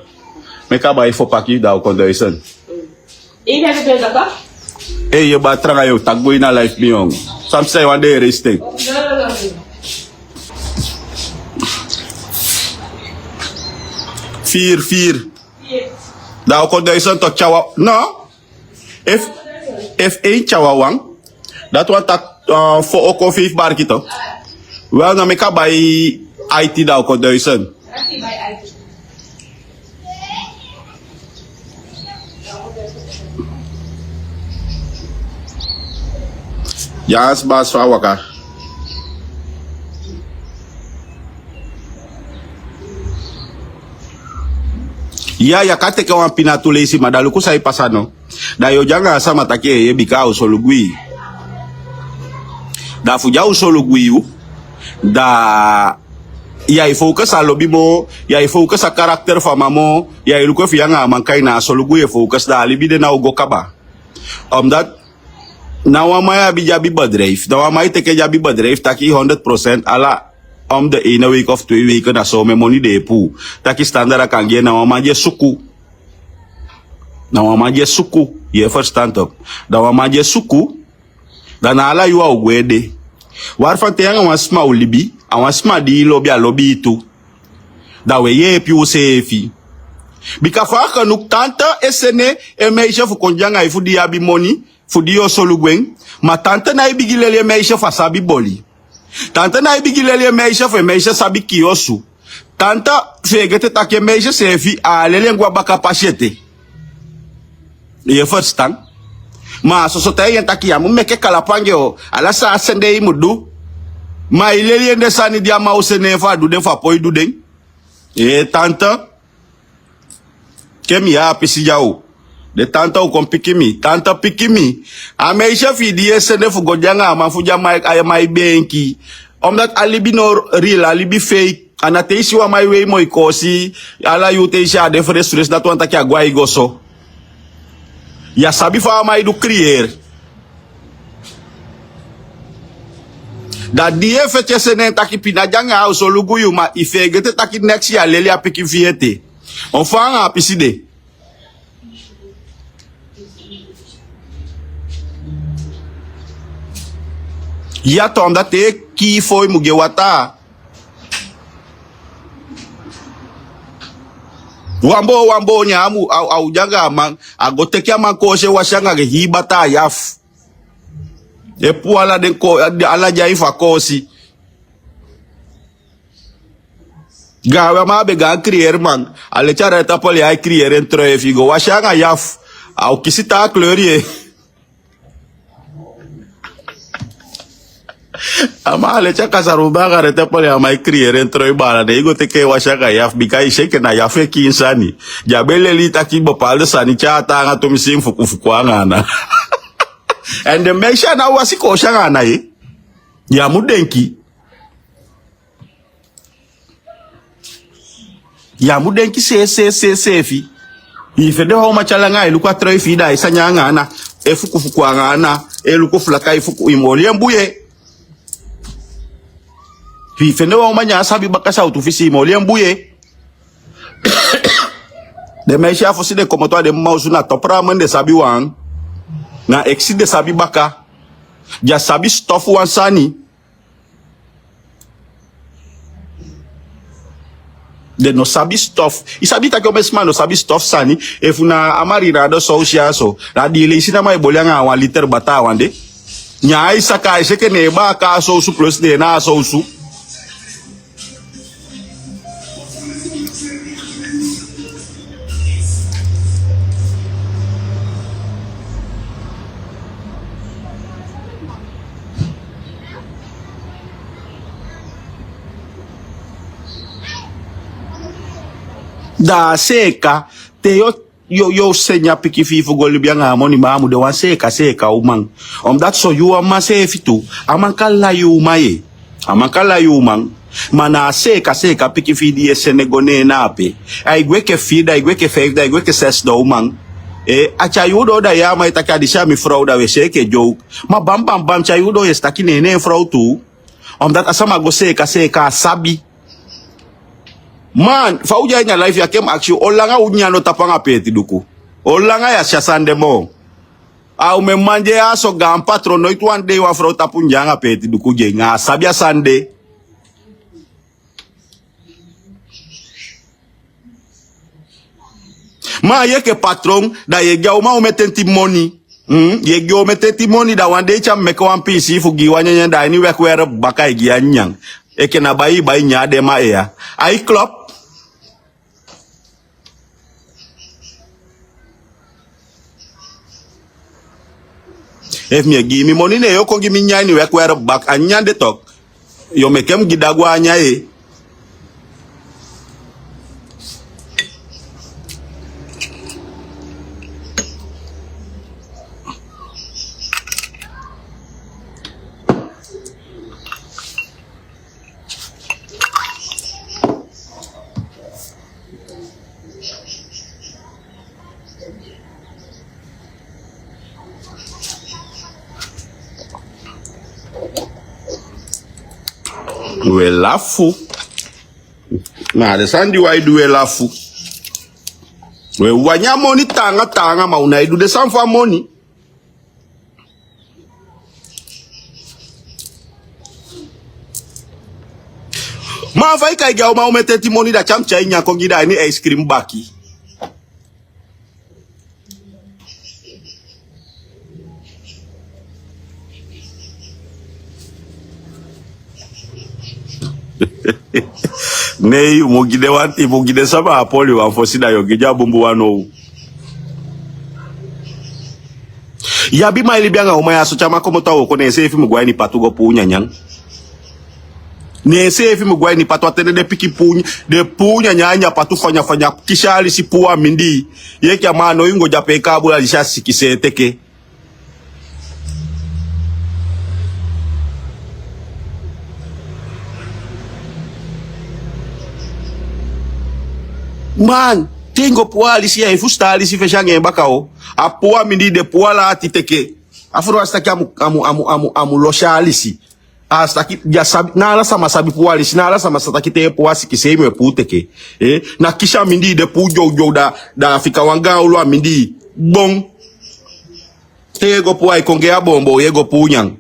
Meke a bai fo paki, da a o kon duizend. Ei, yu e batra anga yu taki go ini a life, mi yongu. San mi sa yu wan dei reis ten. Vier, vier. Da a o kon duizend toch, tyawa. No. Efu, efu één tyawa wan, dati wani taki, eh, fo o kon vijf barki toch. Wel, na meke a bai aiti, da a o kon duizend. Yes, basi, fa a waka. Ya, ya kan teke wan pina tu leisi, ma da luku san e pasa no. Da yu o de anga a sama taki, eh, bika a o solugu yu. Da fu di a o solugu yu, da yu ai focus a lobi moo, yu ai focus a karakter fu a man moo, yu ai luku efu yu anga a man kan, na a solugu yu e focus, da a libi de ná o go kaba. Omdat na wan man yu abi di abi bedrijf, na wan man e teke di abi bedrijf taki honderd procent ala om de ene week of twee weken na somen moni den e puu. Taki standaard a kan gi en, na wan man di e suku. Na wan man di e suku, yu e ferstan toch. Da wan man di e suku, da na ala yuu a o gwe de. Waarvan te yu anga wan sma o libi, a wan sma di i lobi, a lobi yu tu. Da wi e yeepi useefi. Bika fa a kan luku, tante e seni en meisje fu kon de anga yu fu di yu abi moni, fu di yu o solugu en. Ma tante nái bigin leli en meisje fu a sabi boli. Tante nái bigin leli en meisje fu en meisje sabi kii osu. Tante feegete taki en meisje seefi a leli en go a baka pasi ete. Yu e ferstan? Ma a soso taigi en taki ya mu meke kalapu anga en o. Ala san a sende i mu du. Ma i leli en den sani di a man o sende en fu a du den fu a poi du den. Ee tante. Ke mi yee a pisi dya o. Den tante o kon piki mi. Tante piki mi. A meisye fi i di yu e sende fu go de anga a man fu di a man e beenki. Omdat a libi no real, a libi fake. A na te i si wan man e wei moi koosi ala yuu te i si a de fresfres dati wani taki a go a i go so. Yu á sabi fa a man e du kriyeri. Da di yu e feti e seni en taki pina de anga a o solugu yu ma i feegete taki neksi yu á leli a pikin fi yu ete. On fa anga a pisi de. Yu a tonda te kii fo i mu gi en wataa. Wan boo wan boo ne a mu a o de anga a man. A go teke a man koosi e wasi anga hii bataa yafu. E puu ala den koosi ala di a ini fu a koosi. Gaan we a man a be gaan kriyeri man. A leti a rentapoli ya e kriyeri en troi efu i go wasi anga yafu. A o kisi taa kleuri ye. A man a leti a kasaruba anga rentapoli a man e kriyeri en troi baala den i go teke en wasi anga yafu bika i si enke na yafu e kiin sani. Di a be leli i taki bepaalde sani tyai a taanga tumisi en fukufuku anga ana. Èn den meisi a na wasi koosi anga ana ye. Yu á mu denki. Yu á mu denki seefi seefi seefi. I fende wan uman tyali anga ai luku a troi fi i da ai sani anga ana. E fukufuku anga ana. E luku fulaka i fuku i mu oli en bun ye. I fende wan uman ne a sabi baka sawtu fisi i mu oli en bun ye. Den meisi a fosi den komoto a den mama osu na topra a man den sabi wan. Na eksi den sabi baka. Den á sabi stofu wan sani. Den no sabi stof i sabi taki omen sma no sabi stof sani. Efu na a marinado sowsu ya so na di i leisi na man e boli anga a wan liter bataa wan de. Nyan ai saka ai seke ne en baka a sowsu plus ne en na a sowsu. Da a seeka te yu o seni a pikin fi i fu go libi anga a moni ma a mu de wan seeka seeka uman. Omdati so yu wan man seefi tu. A man kan lai uman ye. A man kan lai uman. Ma na a seeka seeka pikin fi i di yu e seni go ne en na ape. Ai gwe enke fii da ai gwe enke feifi da ai gwe enke sesi da uman. A tyai yu doo da yu a man e taki a disi a mi frow da wi e si en enke dyowku. Ma bambambam tyai yu doo yu e si taki ne en ne en frow tuu. Omdati a sama go seeka seeka a sabi. Man fa u de a ini a laifi ya ke mi aksi yu o langa u nyan no tapu anga peeti duku? O langa yu a si a sani de moo? A umen man de ya so gaan patron noiti wan dei wan frow tapu nyan anga peeti duku gi en a sabi a sani de. Ma yu enke patron da yu e gi a uman umetenti moni. Yu e gi umetenti moni da wan dei te a meke wan piisii fu gi yu wan nyanyan da a ini weki weri baka e gi yu a nyanyan. Enke na bai i bai nyan a den man eya. Ai klop. Efu mi e gi yu mi moni ne yu o kon gi mi nyan ini weki weri baka a nyanyan de tok. Yu o meke mi gi dagu a anya ye. We lafu. Ma a de sani di wi ai du we lafu. We wani a moni taanga taanga ma u nai du de sani fu a moni. Ma a fa i kai gi a uman umetenti moni da tyai mi tyai nyan kon gi da a ini aiskrim baki. Nei yu mu gi den wan ti yu mu gi den sama a poli wan fosi da yu o gi den a bunbun wan now. Yu abi man e libi anga uman ya so, te a man komoto a wooko, ne enseefi mu go a ini patu go puu nyanyan. Ne enseefi mu go a ini patu. A ten de den pikin puu, den puu nyanyan a ini a patu fanya fanya, kisi alisi puu a mindii. Yu enke a man a no yu go de ape e kaabulu alisi, a sikisei e teke. Man, te yu go puu alisi ya, yu e fusutan alisi fesi anga en baka o. A puu a mindii, den puu ala ati teke. A furu a si taki a mu, a mu, a mu, a mu, a mu losi alisi. A si taki, ya sabi, na ala sama sabi puu alisi, na ala sama sa taki te yu e puu a sikisei mu e puu teke. Eh, na kisi a mindii, den puu dyowdyow, da, da a fika wan gaan olo a mindii. Bon. Te yu e go puu, ai kon gi a bombon, yu e go puu nyan.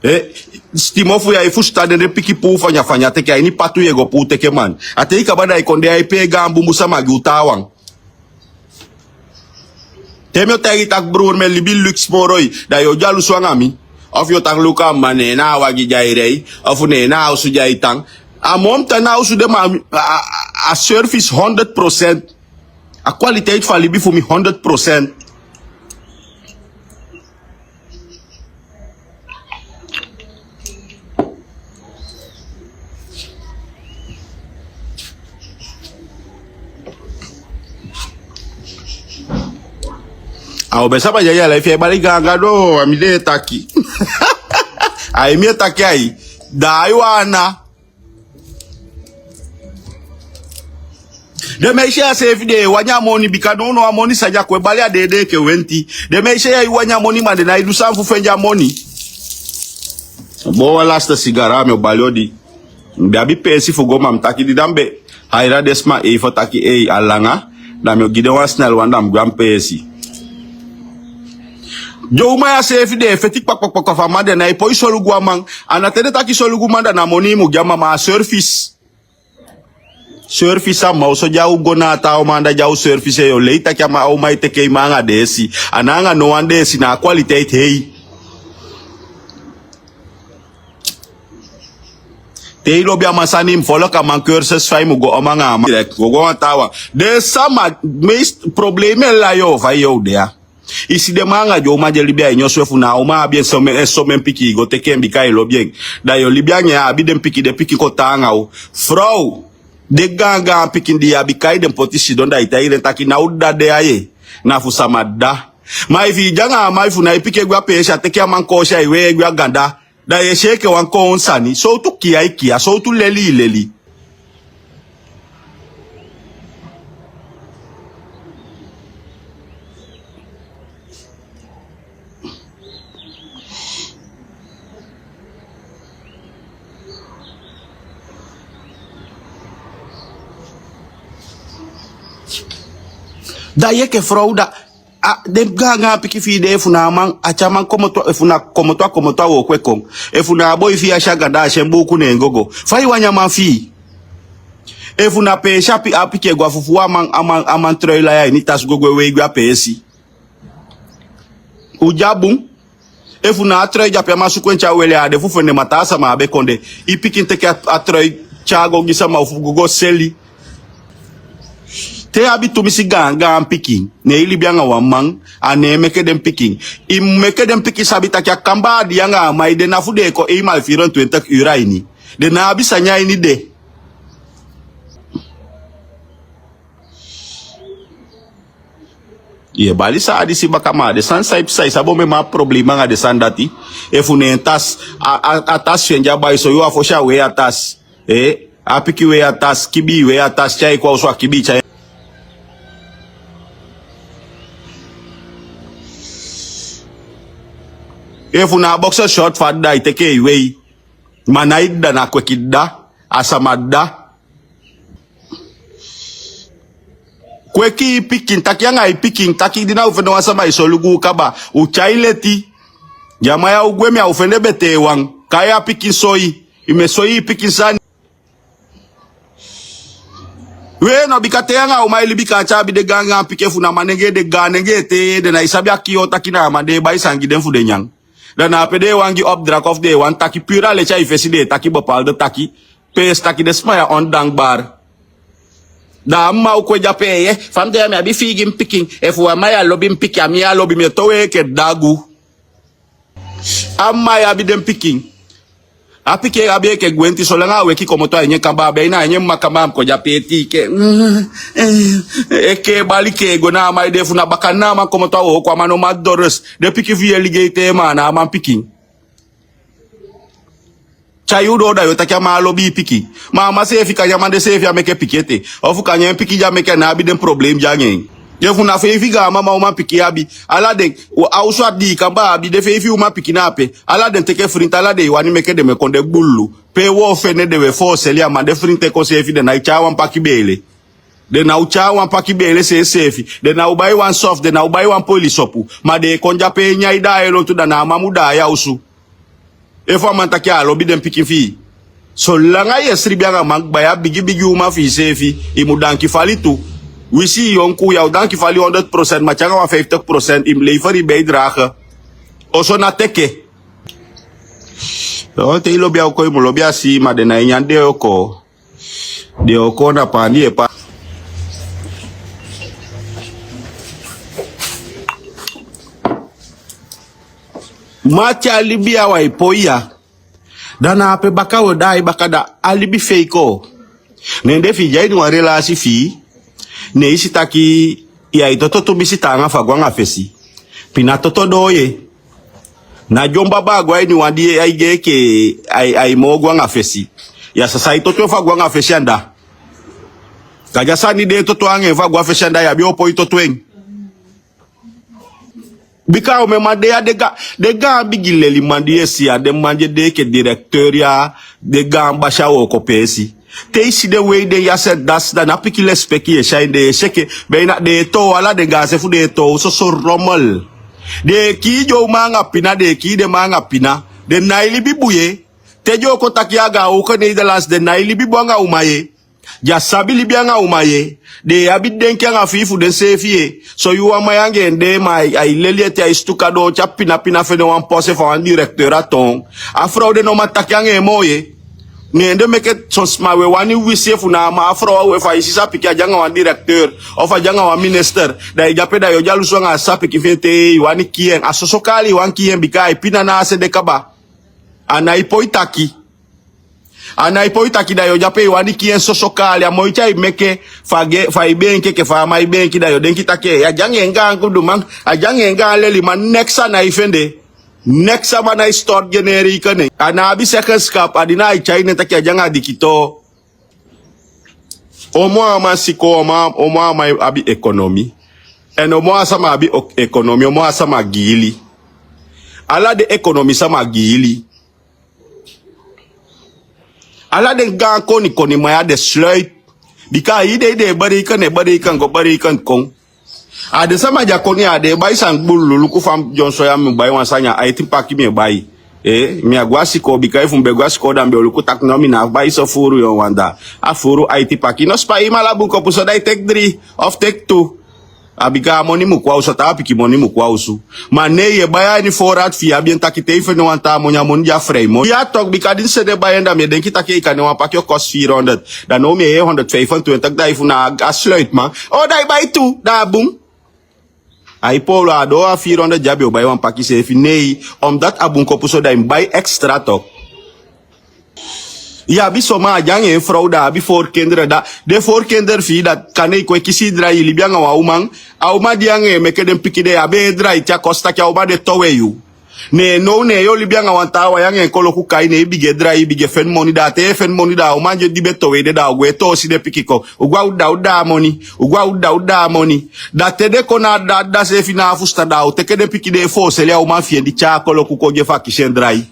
Eh, sitimofu ya e fusutan, den pikin puu fanya fanya teke, a ini patu yu e go puu teke man. A te yu kaba da yu kon de ya e pee gaan bunbun sama gi u taawan. Te mi o taigi taki broer, mi e libi luxe moro, da yu o dyalusu anga mi. Of yu o taki luku a man, ne en na a wagi di ai rei, of ne en na a osu di ai tan. A moo mi tan na a osu de, ma a, a, a service honderd procent. A kwaliteit fu a libi fu mi honderd procent. A o ben sama di a yala, efu yu e bali gaanga, no, a mi de e taki. Ai, mi e taki ai. Da ai wan ana. Den meisje ya seefi den e wani a moni, bika nownow a moni sani a kon e bali a dede enke wenti. Den meisje ya e wani a moni, ma den nái du sani fu fende a moni. Bon, wan lasti sigara mi o bali odi. Mi be abi peesi fu go, ma mi taki di da mi be haira den sma, ei, fu taki ei, a langa, da mi o gi den wan snel wan, da mi gwe a mi peesi. Den uman ya seefi den e feti kpakpakpakpa fu a man, den nái poi solugu a man. A na te den taki solugu man, da na moni yu mu gi a man, ma a service. Service a man oso di a o go na a taa uman anda, di a o service en, yu o lei taki a man, a uman e teke en man anga deesi. A ná anga no wan deesi, na a kwaliteit hei. Te yu lobi a man sani, yu mu follow a man cursus fa yu mu go om anga a man. Direct go go wan taawan. Den sama, meest problema e lai yu fa yu o de ya. I si den man anga den uman di e libi a ini osu, efu na a uman abi en somen, en somen pikin, i go teke en bika i lobi en. Da yu o libi anga en, a abi den pikin, den pikin kon tan anga u. Frow, den gaangaan pikin di yu abi, kai den poti sidon, da i taigi den taki na u dda de ya. Na fu sama dda. Ma efu i de anga a man, efu na i pikin e gwe a peesi, a teke a man koosi, ai wei e gwe a ganda. Da yu e si enke wan kowownu sani, sowtu kiya i kiya, sowtu leli i leli. Da yu enke frow, da a, den gaangaan pikin fi i de, efu na a man, a tyai a man komoto, efu na komoto a komoto a wooko e kon. Efu na a boi fi i a si a ganda, a si en buuku, ne en gogo. Fa i wani a man fi i? Efu na peesi a pi-, a pikin e go a fufuu, a man, a man, a man trui lai a ini tasi go gwe wei gwe a peesi. U de a bun. Efu na a trui di a pe a man suku en tyai weli, a á de fu fende, ma taa sama á be kon de. I pikin teke a, a trui tyai go gi sama ofu go, go seli. Te i abi tumisi gaangaan pikin, ne i libi anga wan man, a ne en meke den pikin. I mu meke den pikin sabi taki a kamba di i anga a man e de, na fu den e kon eenmaal vierentwintig uur a ini. Den ná abi sani a ini de. Yu e bali san a disi baka, ma a den sani san i psa, i sabi on, mi e man problema anga den sani dati. Efu ne en tasi, a, a, a tasi fende a bai so, yu a fosi a wei a tasi. Eh, a pikin wei a tasi, kibii wei a tasi, tyai kon a osu, a kibii tyai. Efu na a boxer short fa a dda, i teke i wei. Ma na i dda, na kweki dda, a sama dda. Kweki i pikin, taki anga i pikin, taki di na u fende wan sama e solugu u kaba, u tyai leti. Di a man ya o gwe, mi á o fende betee wan. Kai a pikin soi, i mu e soi i pikin sani. We no, bika te yu anga uman e libi, kan te a abi den gaangaan pikin, efu na manengee, den gaanengee, te den nái sabi a kiyoo taki na a man den e bai sani gi den fu den nyan. Da na ape den e wani gi opdracht of den e wani taki, puru a leti a i fesi den e taki bepaalde taki. Peesi taki den sma ya ondankbaar. Da a mma o kon de ape, eh, fa mi de ya mi abi fi i gi mi pikin. Efu a man ya lobi mi pikin, a mi ya lobi, mi e towe enke dagu. A mma e abi den pikin. A pikin e abi enke gwenti, solanga a weki komoto a ini en kamba, a be na a ini en mma kamba, a mu kon de ape e tii ke. Enke bali ke go na a man ede fu na baka na a man komoto a wooko, a man no man doros. Den pikin fu yu e ligei te ma a na a man pikin. Tyai yu doo da yu o taki a man lobi i pikin. Ma a man seefi kanya man de seefi a meke pikin ete. Ofu kanya en pikin di a meke a ná abi den problem di anga en. Efu na feifi gaan mama uman pikin abi. Ala den, a osu a dii kamba abi den feifi uman pikin na ape. Ala den teke frinti, ala den e wani meke den mu e kon de gbululu. Pe wi o fende den, wi e fooseli a man, den frinti e kon seefi den nái tyai wan paki beele. Den ná o tyai wan paki beele seeseefi. Den ná o bai wan soft, den ná o bai wan polisopu. Ma den e kon de ape e nyan i daai e lontu, da na a man mu daai a osu. Efu a man taki a lobi den pikin fi i. Solanga yu e sribi anga man kba, yu a bigi bigi uman fi iseefi, i mu danki fali tu. Winsi i yonku, yu a o danki fali honderd procent, ma te anga wan vijftig procent, i mu lever i bijdrage. Oso na teke. Te i lobi a oko, i mu lobi a sii, ma den nái nyan den oko. Den o kon na paandi e pa. Ma te a libi ya wan e poi ya. Da na ape baka wi o daai baka, da a libi feiko. Ne den fi i de a ini wan relasi fi i. Ne i si taki yu ai toto tumisi taanga fu a go anga fesi. Pina toto doo ye. Na dyombo a baa go a ini wan di ai gei enke ai, ai moo go anga fesi. Ya sa sai toto en fu a go anga fesi anda. Kande a sani di e toto anga en fu a go a fesi anda, ya be o poi toto en. Bika a omen man de ya, den gaan, den gaan bigi leliman di yu e si ya, den man di e de enke directeur ya, den gaan basi a wookopeesi. Te i si den wei den yasi en dasi, da na pikin lesipeki yu e si a ini den yesi enke, beina den e toow, ala den gaan se fu den e toow, soso rommel. Den e kii den uman anga pina, den e kii den man anga pina. Den nái libi bun ye. Te den o kon taki anga a wooko Nederlands, den nái libi bun anga uman ye. Den á sabi libi anga uman ye. Den e abi denki anga fii fu denseefi ye. So yu wan man yu anga en de, ma ai, ai leli ete, ai stuka doo, te a pina pina fende wan posi fu a wan directeur a toon. A frow de no man taki anga en moo ye. Ne den meke son sma, wi e wani wisi efu na a man, a frow, efu a yu sisa pikin a de anga wan directeur, ofu a de anga wan minister, da i de ape da yu o dyalusu anga a sisa pikin fi en te i wani kii en. A soso kaali i wani kii en, bika ai pina na a se de kaba. A nái poi taki. A nái poi taki, da yu o de ape i wani kii en soso kaali. A moiti ai meke fu a ge, fu ai beenki enke fa a man e beenki, da yu o denki taki a de anga en gaan guduman, a de anga en gaan leliman, neks a nái fende. Neks a man nái stort gi en, ne en rekening. A ná abi zeggenschap, a dina ai tyai nen taki a de anga dikitoo. Omo a man sikoo, omo a, omo a man abi ekonomi. Èn omo a sama abi o-, ekonomi, omo a sama giili. Ala den ekonomi sama giili. Ala den gaan konikoni man ya den sluit. Bika a yu de, den e bereken, e bereken go, bereken kon. A den sama di a kon ya, den e bai sani gbululu, luku fa mi dyonson ya, mi bai wan sani ya, aiti paki mi e bai. Eh, mi á go a sikoo, bika efu mi be go a sikoo, da mi be o luku taki no, mi ná bai so fuuru yon wan da. A fuuru aiti paki. No spai, i mala bun kopu so, da i teki dri, of teki tu. A bika a moni mu kon a osu, a taa pikin moni mu kon a osu. Ma ne yu e bai a ini voorraad fi i, abi en taki te i fende wan taa moni, a moni de a vrij moni. Ya toch, bika di mi sende bai en, da mi e denki taki i kan, ne wan paki o kost vierhonderd. Da now mi e yee honderdvijfentwintig, da efu na a sluitman. O, da i bai tu, da a bun. A i poolo a doo, a vierhonderd di a be o bai wan paki seefi. Nee, omdat a bun kopu so, da i mu bai extra toch. Yu abi son man a de anga en frow, da a abi voorkinderen, da den voorkinderen fi i, da kande i kon e kisi i drai, i libi anga wan uman, a uman di anga en meke den pikin de, yu á be e drai te a kosi taki a uman de towe yu. Ne now ne yu o libi anga wan taawan, yu anga en koloku kai, ne i bigin e drai, i bigin e feni moni, da te yu e feni moni, da a uman di be towe i de, da a o go e toosi den pikin kon. U go a uda uda a moni, u go a uda uda a moni. Da te den kon na a dda, a dda seefi ná a fusutan, da a o teke den pikin de e fooseli a uman fi en di tyai a koloku kon gi en fu a kisi en drai.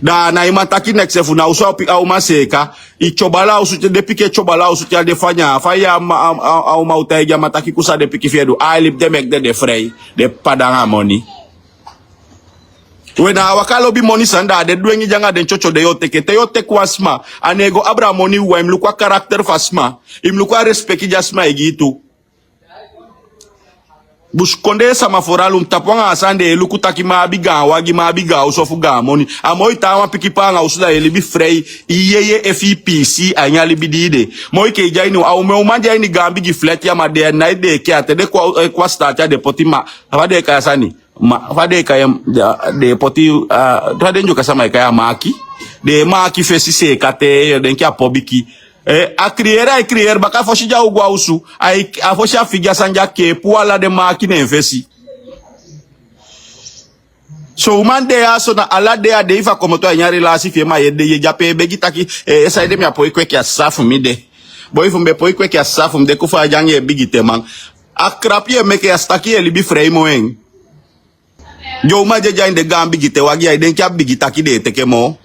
Da a nái man taki neks efu na osu a pi-, a uman seeka. I tyobo ala osu te, den pikin e tyobo ala osu te a de fanya. Fa yu a ma-, a, a, a uman o taigi a man taki kusa den pikin fi en du. A libi den meki den de frei. Den papa de anga moni. We na a waka lobi moni sani, da a den dwengi di anga den tyotyo de yu o teke. Te yu o teki wan sma, a ne go abra moni, we i mu luku a karakter fu a sma. I mu luku a respeki di a sma e gi i tu. Busikondee sama foral, un mu tapu anga a sani, den e luku taki man abi gaan wagi, man abi gaan osu ofu gaan moni. A moi taawan piki paanga osu, da yu e libi frei, i yeye efu i piisii a ini a libi di i de. Moi ke i de a ini, a uman, uman de a ini gaan bigi flat ya, ma den nái de eke a te den kon, eh, kon a staati a den poti, ma fa den e kai a sani. Ma fa den e kai en, den e poti, fa den Ndyuka sama e kai a maaki. Den e maaki fesi seeka te, yu e denki a pobiki. A kriyeri, a e kriyeri baka fosi di a o go a osu. A fosi a figi a sani di a kee puu ala den maaki na en fesi. So uman de ya so na ala de a dei fu a komoto a ini a relasi fi en ma yu e de yu e de ape e begi taki, saide mi a poi kweki a sisa fu mi de. Boi fu mi be poi kweki a sisa fu mi de kon fa a de anga en bigiteman. A krapu yu e meke a si taki yu e libi frei moo en. Di o uman de de a ini den gaan bigiten wagi ya i denki a bigi taki den e teke moo?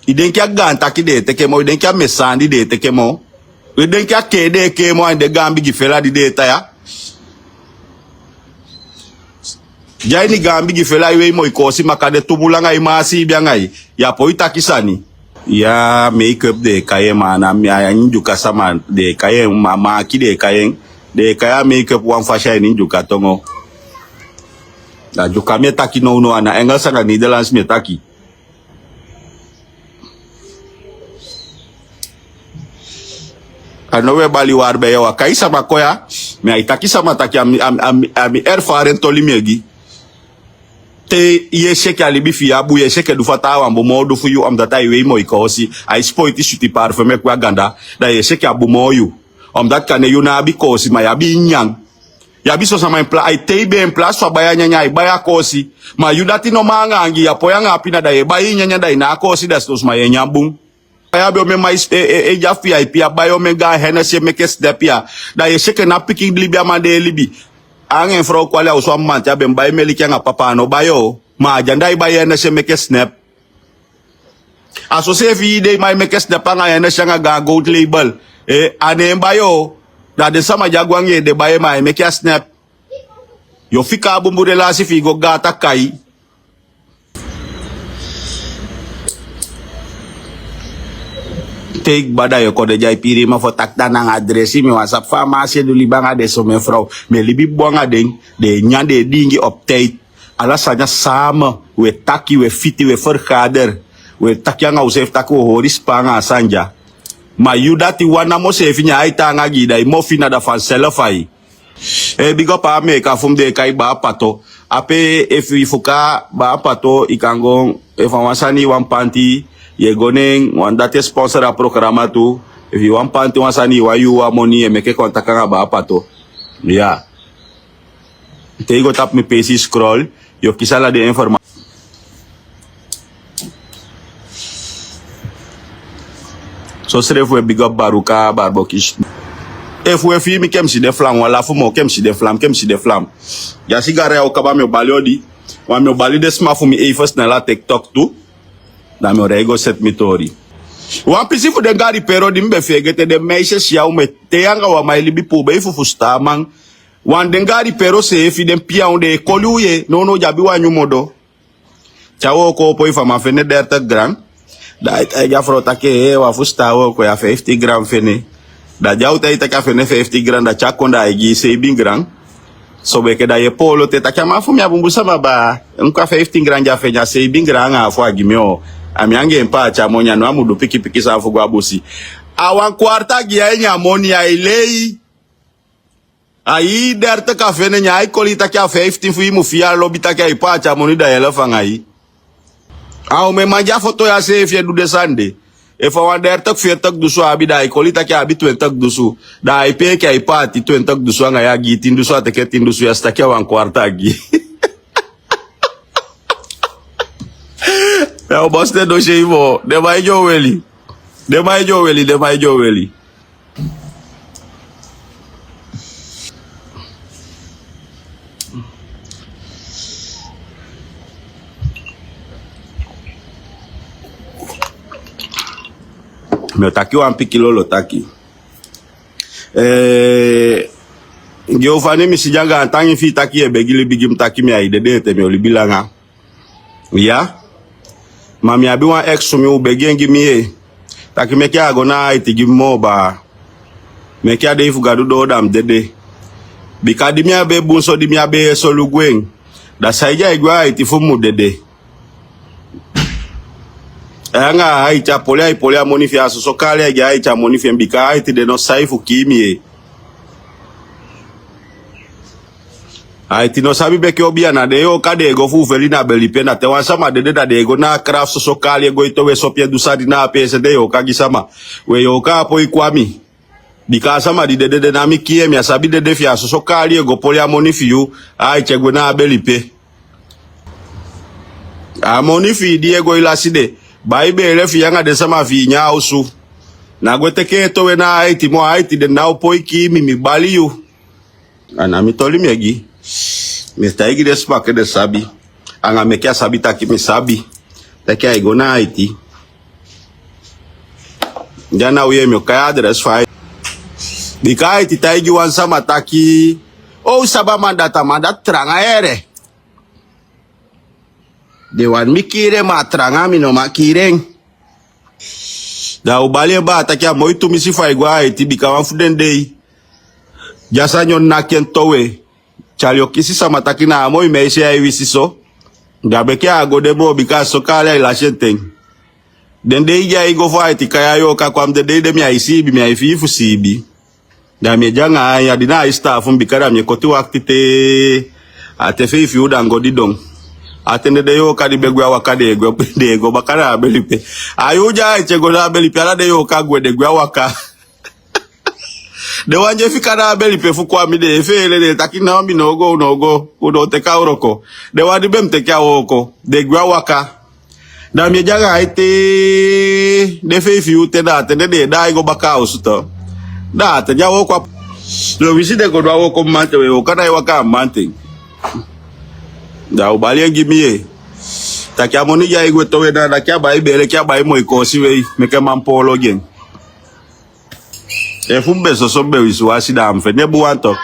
I denki a gaan taki den e teke moo? I denki a mesaandi den e teke moo? I denki a kee den e kee moo a ini den gaan bigi fela di den e tan ya? Di a ini gaan bigi fela i wei moi koosi maka de tu bun langa i ma a siibi anga i. Yu a poi taki sani. Ya make up den e kai en ma a na mi a ini Ndyuka sama den e kai en ma maaki den e kai en. Den e kai a make up wan fasi a ini Ndyuka tongo. Na Ndyuka mi e taki nownow a na Engels anga Nederlands mi e taki. A no we bali wari ben yu a waka i sama kon ya. Mi a e taki sama taki a mi a mi a mi a mi erfaren toli mi e gi. Te yu e si enke a libi fi yu a bun yu e si enke du fa taawan bun moo du fu yu omdati a e wei moi koosi a e sipoiti switi parfum e kon a ganda. Da yu e si enke a bun moo yu. Omdati kande yu no abi koosi ma yu abi i nyanyan. Yu abi son sama en pla a e tei ben en pla so a bai a nyanyan a e bai a koosi. Ma yu dati no man anga angi yu a poi anga a pina da yu e bai i nyanyan da i no a koosi da si to sma yu e nyan bun. Bai abi omen man e de a fu yu a ipi a bai omen gaan henesi e meke snep ya. Da yu e si enke na pikin libi a man de e libi. Anga en frow kwali a osu a mamanti a ben bai meliki anga papa a no bai o. Ma a de anda a e bai henesi e meke snep. A soseefi yu de i man e meke snep anga henesi anga gaan gold label. A no en bai o. Da den sama di a go anga yu ede bai en ma a e meke a snep. Yu o fika a bunbun relasi fi i go gata kai. Te i kba da yu o kon de di a e piri i ma fo taki da nanga adresi mi wani sabi fa a man a si e du libi anga den somen frow. Mi e libi bun anga den. Den e nyan den e diingi op tijdi. Ala sani a sama. Wi e taki wi e fiti wi e fergader. Wi e taki anga useefi taki wi o hori spa anga a sani dya. Ma yu dati wan namo seefi nyan ai taanga gi i da i mofi na da fanself ai. Bigi op a amerika fu mi den e kai baa pato. Ape efu i fuka baa pato i kan go. Efu a wan sani i wan panti, yu e go nen wan dati e sponsor a programa tu. Efu i wan panti wan sani i wan yuu wan moni yu e meke kontak anga baa pato. Te i go tapu mi peesi i scroll. Yu o kisi ala den informasi. Sosrefi wi e bigi op baruka barbokisi. Efu wi e fii mi ke mi si de flam wan lafu moo ke mi si de flam ke mi si de flam. Di a sigari ya o kaba mi o bali odi. Wan mi o bali den sma fu mi eife snel a tiktok tu. Da mi o rei go seti mi tori. Wan pisi fu den garipero di mi be feegete den meisesi ya un mu e tei anga wan man e libi puu bei fu fusutan a man. Wan den garipero seefi den piya un den e koli un ye nownow di abi wan nyun modo. Te a wooko opo efu a man fende dertig gran. Da a e taigi a frow taki wan fusutan a wooko ya feiftin gran fende. Da di a o taigi taki a fende feiftin gran da te a kon da a e gi i seibin gran. Sobu enke da yu e poolo te taki a man fu mi a bunbun sama baa. Enke a feiftin gran di a fende a seibin gran anga a fu a gi mi o. A mi anga en paati a moni a no a mu du pikipiki sani fu go a busi. A wan kwarta gi a ini a moni a e lei. A hii dertig a fende nyan ai koli taki a feiftin fu i mu fii a lobi taki a e paati a moni da yu elef anga i. A omen man di a foto ya seefi e du den sani de. Efu a wan dertig feertig dusu a abi da a e koli taki a abi twentig dusu. Da a e pee enke a e paati twentig dusu anga yu a gi i tin dusu a teke tin dusu yu a si taki a wan kwarta a gi i. Ya o bosi den dosei moo den man e di o weli. Den man e di o weli den man e di o weli. Mi o taki wan pikin lolo taki. Gi u fani mi si di a gaantangi fi i taki yu e begi libi gi mi taki mi a e dede ete mi o libi langa. Iya. Ma mi abi wan ex fu mi u begi en gi mi ye. Taki meke a go na a aiti gi mi moo baa. Meke a dei fu gadu doo da mi dede. Bika di mi abi e bun so di mi abi e solugu en. Da saide a e gwe a aiti fu mi mu dede. Anga a aiti a poli a e poli a moni fi en a soso kaali a e gi a aiti a moni fi en bika a aiti de no sai fu kii mi ye. Aiti no sabi meke obiana, den yooka den e go fu u feli na belipe. Na te wan sama dede, da den e go na a kra fu soso kali e go e towe sopi e du sani na a peese, den yooka gi sama. We yooka a poi kon a mi. Bika a sama di dede de na mi kii en, mi á sabi dede fi en. A soso kali e go poli a moni fi yu, aiti, e gwe na a belipe. A moni fi i di e go e lasi de, bai beele fi i anga den sama fi i nyan a osu. Na gwe teke en towe na aiti moo, aiti, den ná o poi kii mi, mi bali yu. A na mi toli mi e gi. Mi e taigi den sma ke den sabi. Anga meke a sabi taki mi sabi. Taki ai go na aiti. Di a na u yee mi o kai a adres fu a aiti. Bika aiti taigi wan sama taki, o u sabi a man dati, a man dati tranga yere. Den wani mi kii en, ma a tranga, mi no man kii en. Da u bali en baa taki a moi tumisi fu ai go a aiti, bika wan fu den dei di a sani o naki en towe, tyali o kisi sama taki na a moi meisi ya e wisi so. Da meke a á go de moo, bika a soso kali ai lasi en ten. Den dei di ai go fu aiti kai a yooka kon a mi, den dei de mi ai siibi, mi ai fii fu siibi. Da mi e de anga a ain ya di na a e sitaafu mi, bika da mi e koti wakiti te a te feifi yuu, da mi go didon. A ten de den yooka di be gwe a waka, den e gwe, den e go baka na a belipe. A yuu di aiti e go na a belipe, ala den yooka gwe, den gwe a waka. Den wan di e fika na a belipe fu kon a mi, den e feele, den e taki na mi no o go, u no o go, u no o teke a wroko. Den wan di be mu teke a wooko, den gwe a waka. Da mi e de anga a aiti te den feifi yuu ten, da a ten de den e daai go baka a osu tu. Da a ten di a wooko a, no wisi den go du a wooko mamanten, we yooka na e waka a mamanten. Da u bali en gi mi yee taki a moni di ai gwe towe na, da ki a bai beele, ki a bai moi koosi wei, meke man poolo gi en. Efu mi be soso mi be wisiwasi, da a mu fende bun wan tu.